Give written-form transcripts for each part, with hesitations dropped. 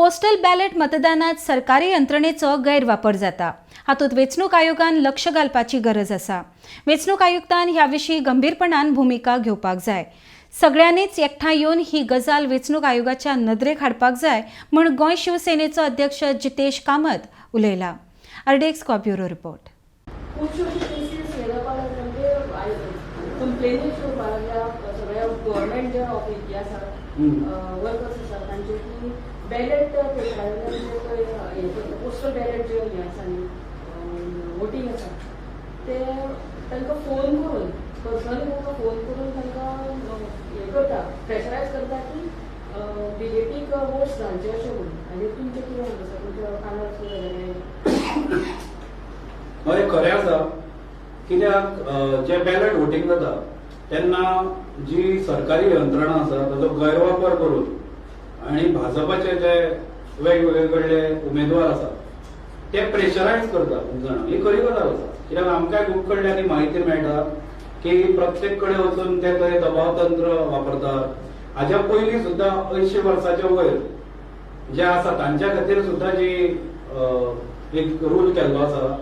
Postal ballot मतदानात सरकारी यंत्रणेचो गैरवापर जाता. हातूंत वेंचणूक आयोगान लक्ष घालपाची गरज आसा. वेंचणूक आयुक्तान ह्या विशीं गंभीरपणान भुमिका घेवपाक जाय. सगळ्यांनीच एकठांय येवन ही गजाल वेंचणूक आयोगाच्या नदरेक हाडपाक जाय म्हूण गोंय शिवसेनेचो अध्यक्ष जितेश कामत उलयला. RDX bureau report. खुबश्यो अश्यो केसीस हे जावपाक लागल्या, म्हणजे कंप्लेनी येवपाक लागल्या सगळ्या गव्हर्मेंट जे ऑफिस जे आसा, वर्कर्स आसा तांचे, की बॅलेट पेपरावयल्यान जे पळय हे पोस्टल बॅलेट जे हे आसा न्ही, वोटींग आसा, ते तांकां फोन करून, पर्सनली तांकां फोन करून तांकां हे करता, प्रेशरायज करता की बीजेपीक वोट्स घालचे अशें म्हणून. आनी तुमचें कितें म्हणटा आसा, तुमच्या कानार सुद्दां जालें? हय, खरें आसा. कित्याक जे बॅलट वोटींग जाता तेन्ना जी सरकारी यंत्रणा आसा ताचो गैरवापर करून आनी भाजपाचे जे वेगवेगळे कडले उमेदवार आसा ते प्रेशरायज करता खूब जाणां. ही खरी गजाल आसा, कित्याक आमकांय खूब कडल्यान ही म्हायती मेळटा की प्रत्येक कडेन वचून ते थंय दबाव तंत्र वापरतात. हाज्या पयलीं सुद्दां 80 वर्साच्या वयर जे आसा तांच्या खातीर सुद्दां जी एक रूल केल्लो आसा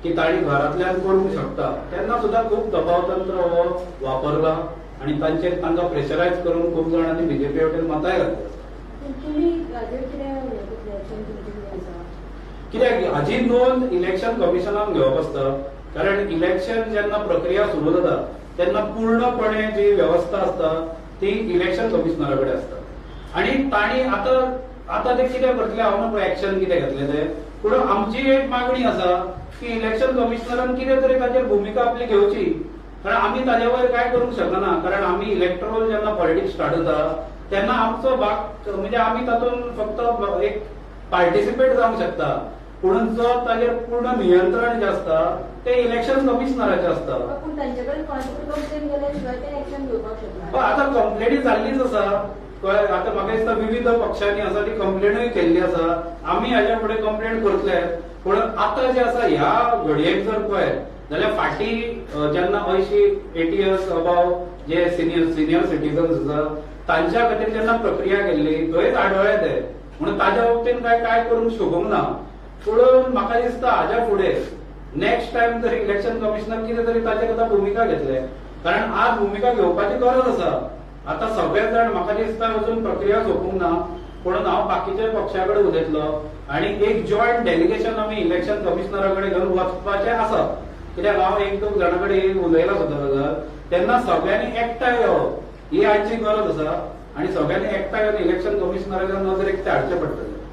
की तांणी घरांतल्यान करूंक शकता, तेन्ना सुद्दां खूब दबाव तंत्र हो वापरला आनी तांचेर तांकां प्रेशरायज करून खूब जाणांनी बीजेपी वटेन मतांय घातली आसा. पूण तुमी हाजेर कितें हे करतले, एक्शन तुमचें कितें आसा? कित्याक हाजी नोंद इलेक्शन कमिशनान घेवप आसता, कारण इलेक्शन जेन्ना प्रक्रिया सुरू जाता तेन्ना पूर्णपणे जी वेवस्था आसता ती इलेक्शन कमिशनरा कडेन आसता. आनी तांणी आतां आतां ते कितें करतले हांव ना, एक्शन कितें घेतले ते. पूण आमची एक मागणी आसा की इलेक्शन कमिशनरान कितें तरी ताचेर भुमिका आपली घेवची, कारण आमी ताजे वयर कांय करूंक शकना. कारण आमी इलेक्टोरल जेन्ना पॉलिटिक्स स्टार्ट जाता तेन्ना आमचो भाग म्हणजे आमी तातूंत फक्त एक पार्टिसिपेट जावंक शकता, पूण जो ताजेर पूर्ण नियंत्रण जें आसता तें इलेक्शन कमिशनराचें आसता. पूण तांचे कडेन कोणाची तरी कंप्लेन केल्या शिवाय ते एक्शन घेवपाक शकना. हय, आतां कंप्लेनी जाल्लीच आसा, कळ्ळें? आतां म्हाका दिसता विविध पक्षांनी आसा ती कंप्लेनूय केल्ली आसा. आमी हाज्या फुडें कंप्लेन करतले, पूण आतां जे आसा ह्या घडयेक जर पळयत जाल्यार फाटीं जेन्ना 80, 80 इयर्स अबाव जे सिनियर सिटीजन्स आसा तांच्या खातीर जेन्ना प्रक्रिया केल्ली थंयच आडवळे ते, म्हणून ताज्या बाबतीन काय काय करूंक शकूंक ना. पूण म्हाका दिसता हाज्या फुडें नेक्स्ट टायम तरी इलेक्शन कमिशनर कितें तरी ताचेर आतां भुमिका घेतले, कारण आज भुमिका घेवपाची गरज आसा. आतां सगळे जाण म्हाका दिसता अजून प्रक्रिया सोंपूंक ना, पूण हांव बाकीच्या पक्षा कडेन उलयतलो आनी एक जॉयंट डेलिगेशन आमी इलेक्शन कमिशनरा कडेन घेवन वचपाचें आसा. कित्याक हांव एक दोन जाणां कडेन उलयला सुद्दां गजाल. तेन्ना सगळ्यांनी एकठांय येवप ही आजची गरज आसा आनी सगळ्यांनी एकठांय येवन इलेक्शन कमिशनराच्या नजरेक ते हाडचें पडटलें.